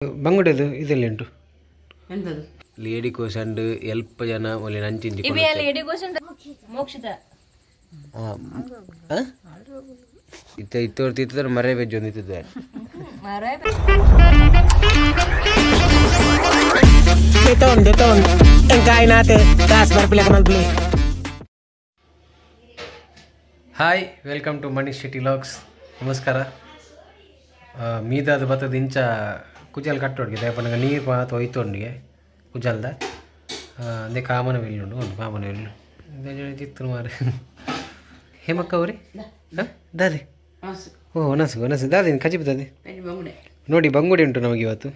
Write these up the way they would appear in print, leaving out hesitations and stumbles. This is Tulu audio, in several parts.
ಬಂಗುಡೆದು ಇದೆಲ್ಲ ಉಂಟು ಎಂತದು ಲೇಡಿ ಕೋಸಂಡ್ ಎಲ್ಪ ಜನ ಒಳ್ಳೆ ನಂಚಿಂಚಿ ಲೇಡಿ ಕೋಸಂಡ್ ಮೋಕ್ಷಿತ ಇತ್ತ ಇತ್ತೋರ್ತಿ ಇತ್ತಿದ್ರೆ ಮರೆ ಬೆಜ್ಜು ಒಂದು ಇತ್ತಿದ್ದಾರೆ ಮರೆ Deton, deton. Ang natin. Taas, barpila ka malpili. Hi, welcome to Manish Shetty vlogs. ನಮಸ್ಕಾರ. ಮೀದಾದ ಬತ್ತದ ಇಂಚ ಕುಜಲ್ ಕಟ್ಟೋಡಿಗೆ ದಯಪನಗ ನೀರು ಮಾತು ಒಯ್ತೊಂಡಿಗೆ ಕುಜಲ್ದ ಅದೇ ಕಾಮನ ಬಿಲ್ಲು ಉಂಟು ಕಾಮನ ಬಿಲ್ಲು ಚಿತ್ರ ಮಾರೆ ಹೇಮಕ್ಕ ಅವರೇ ದಾದೆ ಓ ಒನಸು ಒನಸು ದಾದೆ ಕಜಿಬ್ ದಾದೆ ನೋಡಿ ಬಂಗುಡೆ ಉಂಟು ನಮಗೆ ಇವತ್ತು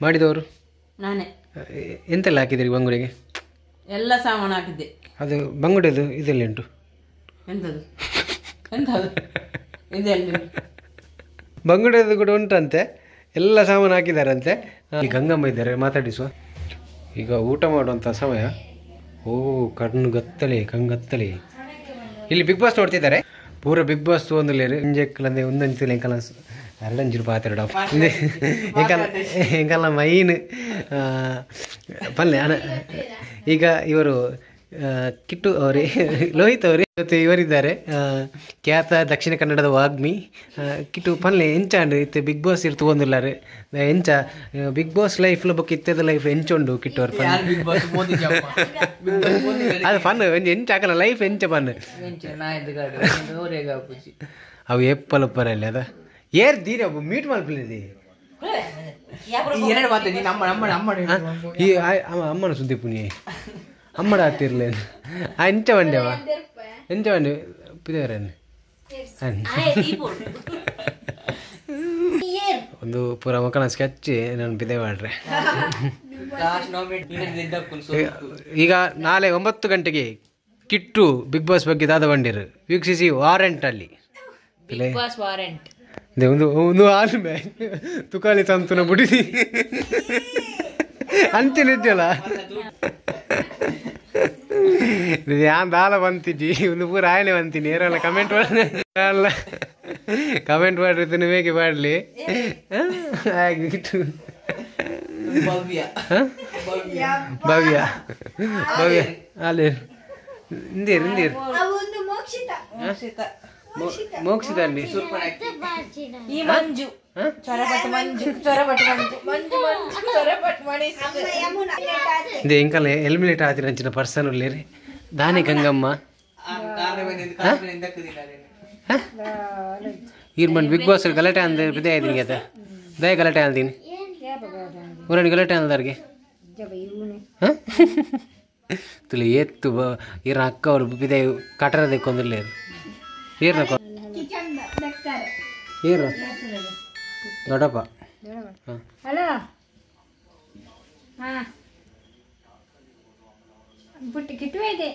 ಮಾಡಿದವರು ನಾನೇ. ಎಂತೆಲ್ಲ ಹಾಕಿದಿರಿ ಬಂಗುಡೆಗೆ? ಎಲ್ಲ ಸಾಮಾನು ಹಾಕಿದ್ದೆ. ಅದು ಬಂಗುಡೆದು ಇದೆಲ್ಲ ಉಂಟು ಎಂತದು ಎಂತದು ಇದೆಲ್ಲ ಬಂಗುಡೆದು ಕೂಡ ಉಂಟಂತೆ, ಎಲ್ಲ ಸಾಮಾನು ಹಾಕಿದಾರಂತೆ. ಈ ಗಂಗಮ್ಮ ಇದ್ದಾರೆ, ಮಾತಾಡಿಸುವ. ಈಗ ಊಟ ಮಾಡುವಂಥ ಸಮಯ. ಓ ಕಣ್ಣು ಗತ್ತಲೆ ಕಂಗತ್ತಲೆ. ಇಲ್ಲಿ ಬಿಗ್ ಬಾಸ್ ನೋಡ್ತಿದ್ದಾರೆ ಪೂರ. ಬಿಗ್ ಬಾಸ್ ಒಂದು ಲೇರು ಇಂಜೆಕ್ಲಂದೆ ಒಂದಂಚು ಎಂಕಲ ಎರಡಂಚು ಪಾತೆರಡ ಎಂಕಲ ಎಂಕಲ ಮೈನ್ ಪಲ್ಲೆ. ಈಗ ಇವರು ಕಿಟ್ಟು ಅವರೇ, ಲೋಹಿತ್ ಅವರೇ ಜೊತೆ ಇವರಿದ್ದಾರೆ, ಖ್ಯಾತ ದಕ್ಷಿಣ ಕನ್ನಡದ ವಾಗ್ಮಿ ಕಿಟ್ಟು ಪಲ್ಲೆ. ಎಂಚಾಂಡ್ ಇತ್ತೆ ಬಿಗ್ ಬಾಸ್ ಇರ್ ತಗೊಂಡಿಲ್ಲಾರೆ ಎಂಚ ಬಿಗ್ ಬಾಸ್ ಲೈಫ್ ಬೊಕ್ಕ ಇತ್ತೆದ ಲೈಫ್ ಎಂಚುಂಡು ಕಿಟ್ಟು ಅವ್ರ ಪನ್ ಅದು ಫನ್ ಎಂಚ ಹಾಕಲ್ಲ ಲೈಫ್ ಎಂಚ ಪನ್ ಅವು ಎಪ್ಪಲಪ್ಪರಲ್ಲಿ ಅದ ಏರ್ ದೀರ ಮೀಟ್ ಮಲ್ಪಲಿದೆ ಈ ಅಮ್ಮನ ಸುದ್ದಿ ಪುನಿ ಅಮ್ಮಡ ಆತಿರ್ಲೆ ಎಂಚ ಬಂಡೆವ ಎಂಚ ಬಂಡೆ ಪಿದೇವರನ್ನು ಒಂದು ಪೂರ ಮಕ್ಕಳ ಸ್ಕೆಚ್ ನಾನು ಪಿದೆ ಮಾಡ್ರೆ. ಈಗ ನಾಳೆ 9 ಗಂಟೆಗೆ ಕಿಟ್ಟು ಬಿಗ್ ಬಾಸ್ ಬಗ್ಗೆ ದಾದ ಬಂಡಿರು ವೀಕ್ಷಿಸಿ ವಾರೆಂಟ್ ಅಲ್ಲಿ. ಒಂದು ಒಂದು ಆರು ತುಕಾಲಿ ತಂತುನ ಬುಡಿಸಿ ಅಂಚೆನಿದ್ಯಲ್ಲ ಯಾನ್ ದಾಲ ಬಂತಿದ್ದಿ ಒಂದು ಪೂರ ಆಯನೆ ಬಂತೀನಿ. ಏರಲ್ಲ ಕಮೆಂಟ್ ಅಲ್ಲ ಕಮೆಂಟ್ ಮಾಡಿರ್ತೀನಿ ಬೇಕೆ ಮಾಡಲಿ. ಭವ್ಯ ಭವ್ಯ ಅಲ್ಲಿ ಇಂದಿರು ಇಂದಿರು ಮೋಕ್ಷಿತ ಅಲ್ಲಿ ಈ ಮಂಜು ಎಂಕಲ್ಲ ಎಲ್ಮಿಲೇಟ್ ಆತಿನ ಅಂಚಿನ ಪರ್ಸನ್ ಉಳ್ಳೇರಿ ದಾನಿ ಗಂಗಮ್ಮ ಈರ್ ಬಿಗ್ ಬಾಸ್ ಗಲಾಟೆ ಅಂದ ಬಿದೆ ಆಯ್ತೀನಿ ಅದ ದಯ ಗಲಾಟೆ ಅಂತೀನಿ ಊರನಿ ಗಲಾಟೆ ಅಂದರ್ಗೆ ತುಲಿ ಎತ್ತು ಈರ ಅಕ್ಕ ಅವರು ಬಿದೆ ಕಟರ ದೆಕ್ಕೊಂದಿರ್ಲೇರು ಏರ್ನ ಏರು ದೊಡ್ಡಪ್ಪ. ಹಲೋ ಕಿಟುವೆ ಇದೆ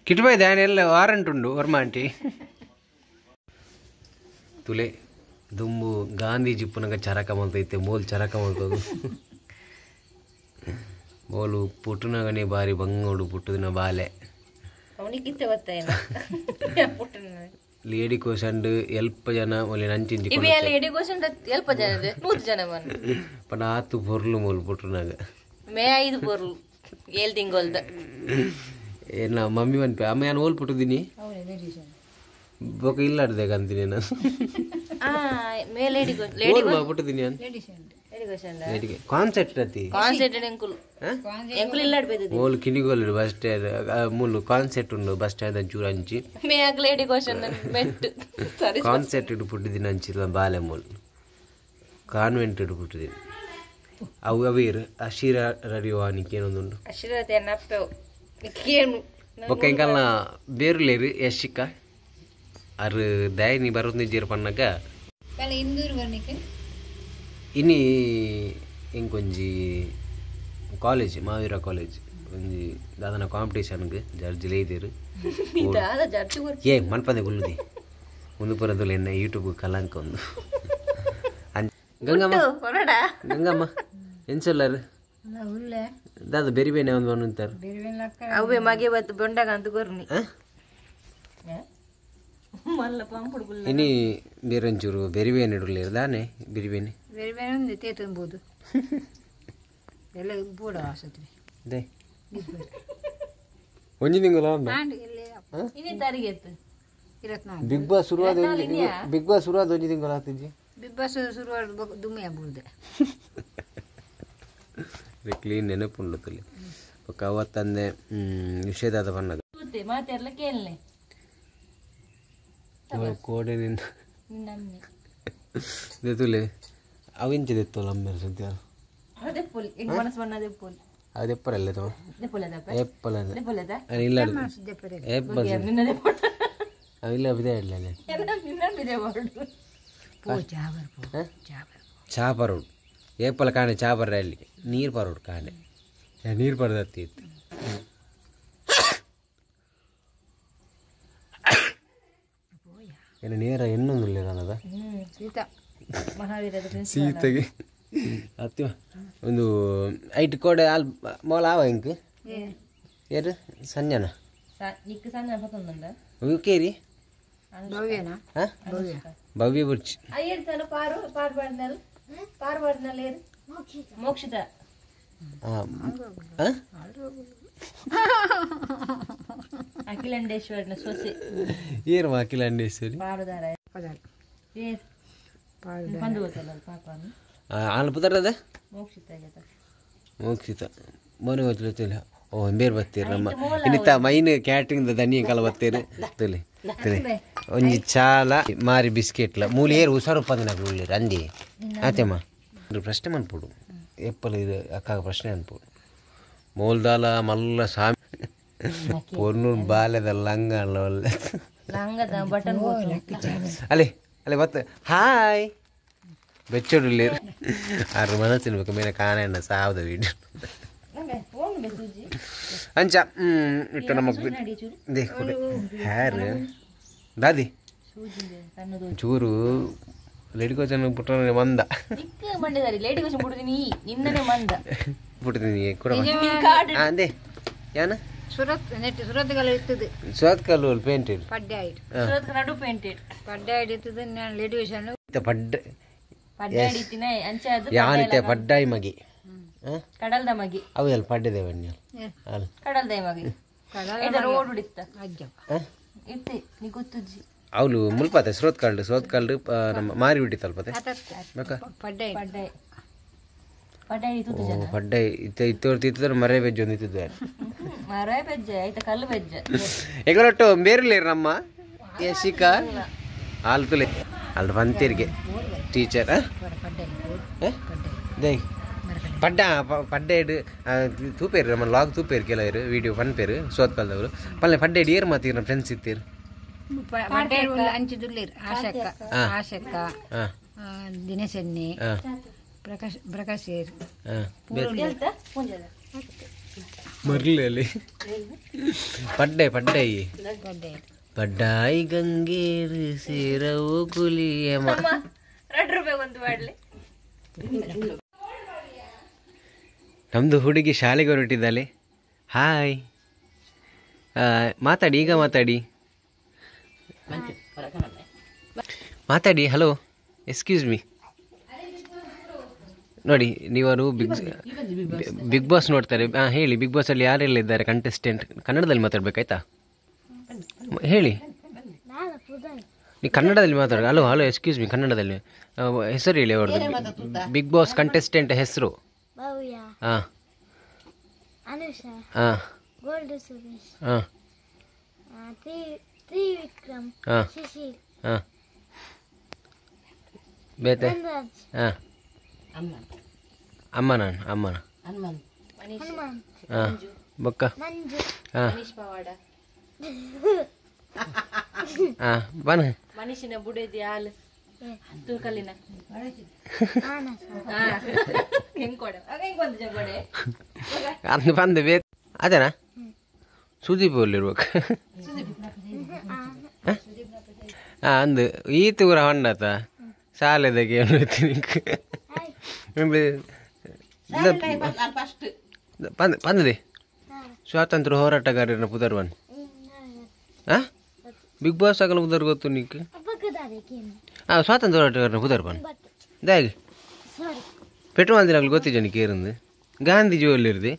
ಕಿಟುವೆ ಇದೆ ಎಲ್ಲ ವಾರಂಟ್ ಉಂಡು ವರ್ಮ ಆಂಟಿ. ತುಲೆ ದುಂಬು ಗಾಂಧೀಜಿ ಪುನಗ ಚರಕ ಮಲ್ತೈತೆ ಮೋಲ್ ಚರಕ ಮಲ್ತದು ಮೋಲು ಪುಟ್ಟುನಗನೇ ಬಾರಿ ಬಂಗೋಡು ಪುಟ್ಟುದಿನ ಬಾಲೆ ಲೇಡಿ ಕೋಸಂಡ್ ಎಲ್ಪ ಜನ ಒಳ್ಳೆ ನಂಚಿಂಚಿ ಲೇಡಿ ಕೋಸಂಡ್ ಎಲ್ಪ ಜನ 100 ಜನ ಪಂಡ ಆತು ಪೊರ್ಲು ಮೋಲು ಪುಟ್ಟುನಾಗ ಮೇ 5 ಪೊರ್ಲು 7 ತಿಂಗೊಲ್ದ ಏನ ಮಮ್ಮಿ ಮನ್ಪೆ ಅಮ್ಮ ನಾನು ಓಲ್ ಪುಟ್ಟುದೀನಿ ಬೊಕ ಇಲ್ಲಾಡ್ದೆ ಅಂತೀನಿ ನಾನು ಪುಟ್ಟುದೀನಿ ಕಾನ್ಸೆಪ್ಟ್ ಅತಿ ಮೋಲು ಕಿನಿಗೋಲ್ ಬಸ್ ಸ್ಟ್ಯಾಂಡ್ ಮೂಲು ಕಾನ್ಸೆಪ್ಟ್ ಉಂಡು ಬಸ್ ಸ್ಟ್ಯಾಂಡ್ ಅಂಚೂರು ಅಂಚಿ ಕಾನ್ಸೆಪ್ಟ್ ಇಡು ಪುಟ್ಟಿದ್ದೀನಿ ಅಂಚಿಲ್ಲ ಬಾಲೆ ಮೂಲು ಕಾನ್ವೆಂಟ್ ಇಡು ಪುಟ್ಟಿದ್ದೀನಿ ಅವು ಅವೇರು ಅಶೀರ ರಡಿವಾನಿಕೆ ಏನೊಂದುಂಡು ಬೊಕ್ಕ ಎಂಕಲ್ನ ಬೇರುಲೇರು ಯಶಿಕ ಅರು ದಯನಿ ಬರೋದು ಜೀರ ಪಣ್ಣಗ ಇನಿ ಇಂಕೊಂಜಿ ಕಾಲೇಜ್ ಮಹಾವೀರ ಕಾಲೇಜ್ ಒಂಜಿ ದಾದನ ಕಾಂಪಿಟೇಷನ್ಗೆ ಜಡ್ಜ್ ಲೇದಿರು ಏ ಮನ್ಪಂದೆ ಗುಲ್ಲುದಿ ಒಂದು ಪುರದಲ್ಲಿ ಎನ್ನ ಯೂಟ್ಯೂಬ್ ಕಲಂಕ ಒಂದು ಗಂಗಮ್ಮ ಗಂಗಮ್ಮ ಎಂಚಲ್ಲಾರು ದಾದ ಬೇರೆ ಬೇನೆ ಒಂದು ಅಂತಾರೆ ಅವೇ ಮಗೆ ಬತ್ತು ಬೊಂಡಾಗ ಅಂತ ಕೊರ್ನಿ ಇನಿ ಬೇರೆ ಒಂಚೂರು ಬೇರೆ ಬೇನೆ ಇಡಲಿ ದಾನೆ ಬೇರೆ ಬೇನೆ ಬೇರೆ ಬೇರೆ ಒಂದು ತೇತುಂಬೋದು. ಎಲ್ಲ ಬೋಡ ಆಸತ್ರಿ they ಒಂಜಿ ತಿಂಗಳು ಇನ್ನೇ ತಾರೀಖು ಎತ್ತು ಬಿಗ್ ಬಾಸ್ ಶುರುವಾದ, ಬಿಗ್ ಬಾಸ್ ಶುರುವಾದ ಒಂಜಿ ತಿಂಗಳು ಆತಿಜ್ಜಿ. ಬಿಗ್ ಬಾಸ್ ಶುರುವಾದ ದುಮ್ಮೆ ಆಗ್ಬೋದು. ಕ್ಲೀನ್ ನೆನಪುಂಡು ತುಲಿ ಬೊಕ್ಕ ಅವತ್ತಂದೆ ನಿಷೇಧಾದ ಬಣ್ಣದ ಮಾತೆಲ್ಲ ಕೇಳನೆ ಕೋಡೆ ನಿನ್ನ ತುಲೆ ಅವು ಇಂಚ ದೆತ್ತೋಲ್ಲ ಅಮ್ಮೇರು ಸದ್ಯ ಅದು ಎಪ್ಪರಲ್ಲ ಎಪ್ಪಲ ಇಲ್ಲ ಇಲ್ಲ ಬಿದೆ ಇಲ್ಲ ಚಾ ಪರೋಡು ಏಪಲ ಕಾಣೆ ಚಾ ಬರ್ರ ಅಲ್ಲಿ ನೀರು ಪರೋಡು ಕಾಣೆ ನೀರು ಪರದತ್ತಿ ಇತ್ತು. ಏನು ನೇರ ಎನ್ನೊಂದಿಲ್ಲ ಅನ್ನದ ಸೀತೆಗೆ ಅತ್ತಿ ಒಂದು ಐಟ್ ಕೋಡೆ ಅಲ್ ಮೊಲ ಆವ ಇಂಕ್ ಏರು ಸಂಜನ ಕೇರಿ ಭವ್ಯ ಬುರ್ಚಿ ಮೋಕ್ಷಿತ ಅಖಿಲಾಂಡೇಶ್ವರನ ಸೊಸೆ ಏರು ಅಖಿಲಾಂಡೇಶ್ವರಿ ಆಲ್ ಪುದರದ ಮೋಕ್ಷಿತ ಮೋನೆ ಗೊತ್ತಿಲ್ಲ. ಓ ಬೇರೆ ಬರ್ತೀರ ನಮ್ಮ ಇನ್ನಿತ್ತ ಮೈನ್ ಕ್ಯಾಟ್ರಿಂಗ್ ದನಿ ಕಾಲ ಬರ್ತೀರಿ ತುಲಿ ತುಲಿ ಒಂಜಿ ಚಾಲ ಮಾರಿ ಬಿಸ್ಕೆಟ್ಲ ಮೂಲಿ ಏರು ಹುಷಾರು ಪಂದಿನ ಉಳ್ಳಿರು ಅಂದಿ ಆತಮ್ಮ ಪ್ರಶ್ನೆ ಮನ್ಪುಡು ಎಪ್ಪಲ ಇದು ಅಕ್ಕ ಪ್ರಶ್ನೆ ಅನ್ಪುಡು ಮೋಲ್ದಾಲ ಮಲ್ಲ ಸ್ವಾಮಿ ಪೊನ್ನು ಬಾಲ್ಯದ ಲಂಗ ಅಲ್ಲ ಅಲ್ಲಿ ಅಲ್ಲಿ ಬತ್ತ ಹಾಯ್ ಬೆಚ್ಚೋಡು ಆರು ಮನ ತಿನ್ಬೇಕು ಮೇಲೆ ಕಾಣೆಣ್ಣ ಸಾವದ ವೀಡಿಯೋ ಅಂಚ ಇಟ್ಟು ನಮಗೆ ಹ್ಯಾರ್ ದಾದಿ ಚೂರು ಲೇಡಿ ಕೋಚನ್ ಪುಟ್ಟ ಮಂದ ಪುಟ್ಟಿದ್ದೀನಿ ಕೂಡ ಅಂದೆ ಯಾನ ಸುರತ್ ನೆಟ್ ಸುರತ್ಕಲ್ ಇರ್ತದೆ. ಸುರತ್ಕಲ್ ಪೇಂಟೆಡ್ ಪಡ್ಡೆ ಆಯ್ತು ಪಡ್ಡೆ ಆಯ್ತು ನಾನು ಲೇಡಿ ಕೋಚನ್ ಪಡ್ಡೆ ಯಾನಿತ್ತೆ ಪಡ್ಡಾಯಿ ಮಗಿ ಕಡಲ್ದ ಮಗಿ ಅವು ಎಲ್ಲಿ ಪಡ್ಡೆದೆ ಬನ್ನಿ ಅಲ್ಲ ಕಡಲ್ದ ಮಗಿ ರೋಡ್ ಇತ್ತ ಇತ್ತೆ ನೀ ಗೊತ್ತುಜ್ಜಿ ಅವಳು ಮುಲ್ಪಾತೆ ಸ್ರೋತ್ ಕಲ್ಡು ನಮ್ಮ ಮಾರಿ ಬಿಟ್ಟಿ ತಲ್ಪತೆ ಪಡ್ಡೆ ಪಡ್ಡೆ ಪಡ್ಡೆ ಇತ್ತ ಇತ್ತೋರ್ ಮರೆ ಬೆಜ್ಜ ಒಂದು ಇತ್ತಿದ್ದೆ ಮರೆ ಬೆಜ್ಜ ಆಯ್ತಾ ಕಲ್ಲು ಬೆಜ್ಜ ಎಗರೊಟ್ಟು ಬೇರ್ಲೇರು ನಮ್ಮ ಯಶಿಕಾ ಹಾಲು ತುಲೆ ಅಲ್ಲಿ ಬಂತೀರಿಗೆ ಟೀಚರ್ they ಪಡ್ಡ ಪಡ್ಡೆ ತೂಪೇರು ನಮ್ಮ ಲಾಗ್ ತೂಪೇರು ಕೆಲವರು ವೀಡಿಯೋ ಪನ್ಪೇರು ಸೋತ್ ಕಲ್ದವರು ಪಲ್ಲೆ ಪಡ್ಡೆ ಏರ್ ಮಾತೀರು ನಮ್ಮ ಫ್ರೆಂಡ್ಸ್ ಇತ್ತೀರು ಆಶಕ್ಕ ಆಶಕ್ಕ ದಿನೇಶನ್ನಿ ಪ್ರಕಾಶ್ ಪ್ರಕಾಶ್ ಮರ್ಲಿ ಪಡ್ಡೆ ಪಡ್ಡಾಯಿ ಪಡ್ಡಾಯಿ ಗಂಗೇರು ಸೇರವು ಕುಲಿಯಮ ನಮ್ಮದು ಹುಡುಗಿ ಶಾಲೆಗೆ ಹೊರಟಿದ್ದಾಳೆ. ಹಾಯ್ ಮಾತಾಡಿ, ಈಗ ಮಾತಾಡಿ ಮಾತಾಡಿ. Hello, excuse me. ನೋಡಿ, ನೀವರು ಬಿಗ್ ಬಾಸ್ ನೋಡ್ತಾರೆ. ಹಾಂ ಹೇಳಿ, ಬಿಗ್ ಬಾಸಲ್ಲಿ ಯಾರೆಲ್ಲ ಇದ್ದಾರೆ ಕಂಟೆಸ್ಟೆಂಟ್? ಕನ್ನಡದಲ್ಲಿ ಮಾತಾಡಬೇಕಾಯ್ತಾ? ಹೇಳಿ, ನೀವು ಕನ್ನಡದಲ್ಲಿ ಮಾತಾಡ. Hello hello, excuse me, ಕನ್ನಡದಲ್ಲಿ ಹೆಸರು ಹೇಳಿ ಅವ್ರದ್ದು. Big boss contestant ಹೆಸರು? ಹಾಂ ಹಾಂ ಹಾಂ ಹಾಂ ಹಾಂ ಬೇತೆ ಹಾಂ ಅಮ್ಮನ ಅಮ್ಮನ ಹಾಂ ಬೊಕ್ಕ ಹಾಂ ಹಾಂ ಬನ್ ಮನುಷ್ಯನ ಬುಡೇದಿ ಹಾಲು ತೂಕಲಿನ ಅಂದು ಬಂದು ಬೇ ಅದೇನಾ ಸುದೀಪ್ ಇರ್ಬೇಕು. ಹಾಂ ಅಂದು ಈ ತೂರ ಹೊಂಡತ ಶಾಲೆದಾಗೆ ಬಂದದೆ ಸ್ವಾತಂತ್ರ್ಯ ಹೋರಾಟಗಾರನ ಪುದರ್ವನ್. ಹಾಂ ಬಿಗ್ ಬಾಸ್ ಆಗಲ್ಲ ಪುದರ್ ಗೊತ್ತು ನಿಕ್? ಹಾಂ ಸ್ವಾತಂತ್ರ್ಯ ಹೋರಾಟಗಾರನ ಪುದರ್ವನ್ ದಾಗಿ ಪೆಟ್ರೋಲ್ ಮಲ್ದಿನಾಗ್ಲು ಗೊತ್ತಿಜ್ಜನಿ ಕೇರಿಂದು ಗಾಂಧೀಜಿ ಒಲ್ಲಿರ್ದಿ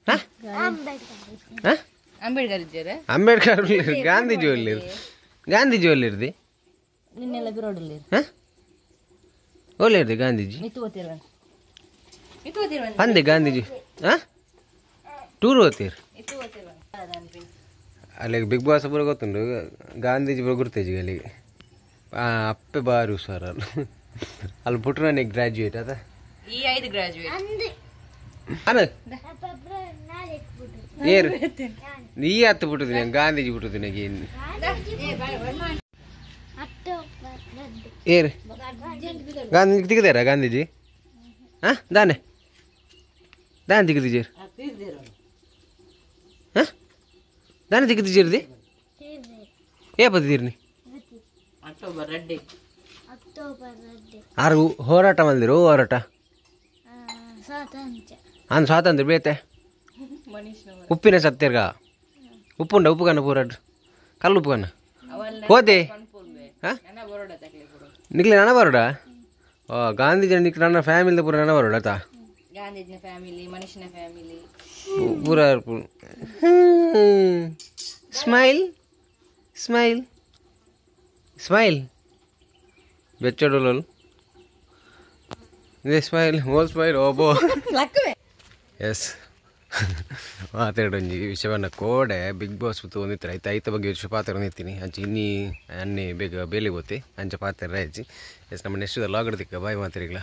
ಹಾಂ ಅಂಬೇಡ್ಕರ್ ಇದ್ದಾರೆ ಅಂಬೇಡ್ಕರ್ ಗಾಂಧೀಜಿ ಒಲ್ಲಿರ್ ಗಾಂಧೀಜಿ ಒಲ್ಲಿರ್ದಿ ನಿನ್ನೆಲ್ಲ ಬಿರೋಡಲ್ಲಿ ಹಾಂ ಒಲ್ಲಿರ್ದಿ ಗಾಂಧೀಜಿ ಮಿತ್ತು ಓದ್ತಿರುವ ಮಿತ್ತು ಓದ್ತಿರುವ ಅಂದೆ ಗಾಂಧೀಜಿ ಹಾಂ ಟೂರ್ ಹೋಗ್ತೀರಿ ಮಿತ್ತು ಓದ್ತಿರುವ ಅಲ್ಲಿಗೆ ಬಿಗ್ ಬಾಸ್ ಪೂರ ಗೊತ್ತುಂಟು ಗಾಂಧೀಜಿ ಪೂರ ಗುರ್ತೇಜಿ ಅಲ್ಲಿಗೆ ಅಪ್ಪೆ ಬಾರಿ ಹುಷಾರು ಅಲ್ಲಿ ಅಲ್ಲಿ ಪುಟ್ರು ನನಗೆ ಗ್ರ್ಯಾಜುಯೇಟ್ ಅದ ಈ ಐದು ಗ್ರಾಜುಯೇಟ್ ಅನ ಏರು ನೀ ಹತ್ತು ಬಿಟ್ಟುದಿನ ಗಾಂಧೀಜಿ ಬಿಟ್ಟುದಿನ ಏರು ಗಾಂಧೀಜಿ ತಿಗದಾರ ಗಾಂಧೀಜಿ ಹಾಂ ದಾನೆ ದಾನೆ ತಿಗದಿಜೇರು ಹಾಂ ದಾನೆ ತಿಗದಿಜೇರ್ದಿ ಏ ಪದಿರ್ನಿ ಅಕ್ಟೋಬರ್ ರೆಡ್ಡಿ ಆರು ಹೋರಾಟ ಬಂದಿರು ಹೋರಾಟ ಅಂದ್ ಸ್ವಾತಂತ್ರ್ಯ ಬೇತೆ ಉಪ್ಪಿನ ಸತ್ಯರ್ಗ ಉಪ್ಪುಂಡ ಉಪ್ಪು ಕಣ್ಣ ಪೂರಾಡ್ ಕಲ್ಲು ಉಪ್ಪು ಕಣ್ಣ ಹೋದೆ ಹಾಂ ನಿಕ್ಲೆ ನನ ಬರೋಡ ಓ ಗಾಂಧೀಜಿ ನಿಕ್ ನನ್ನ ಫ್ಯಾಮಿಲಿ ಪೂರ ನನ ಬರೋಡ ಆತಾ ಗಾಂಧೀಜಿನ ಫ್ಯಾಮಿಲಿ ಮನುಷ್ಯನ ಫ್ಯಾಮಿಲಿ ಪೂರ ಸ್ಮೈಲ್ ಸ್ಮೈಲ್ ಸ್ಮೈಲ್ ಬೆಚ್ಚಡೋಲು ಇದೆ ಸ್ಮೈಲ್ ಮೋಲ್ ಸ್ಮೈಲ್ ಓಬೋ ಎಸ್ ಮಾತಾಡೊಂಜಿ ವಿಷಯವನ್ನ ಕೋಡೆ ಬಿಗ್ ಬಾಸ್ ಒಂದಿತ್ತರ ಐತೆ ಐತ ಬಗ್ಗೆ ವಿಷಯ ಪಾತ್ರ ನಿಂತೀನಿ ಅಂಚೆ ಇನ್ನಿ ಅನ್ನಿ ಬೇಗ ಬೇಲಿ ಗೋತಿ ಅಂಚೆ ಪಾತ್ರ ಅಜ್ಜಿ ಎಸ್ ನಮ್ಮ ನೆಕ್ಸ್ಟ್ ಲಾಗಡ್ದಿಕ್ಕ ಬಾಯ್ ಮಾತಾಡಿಗ್ಲ.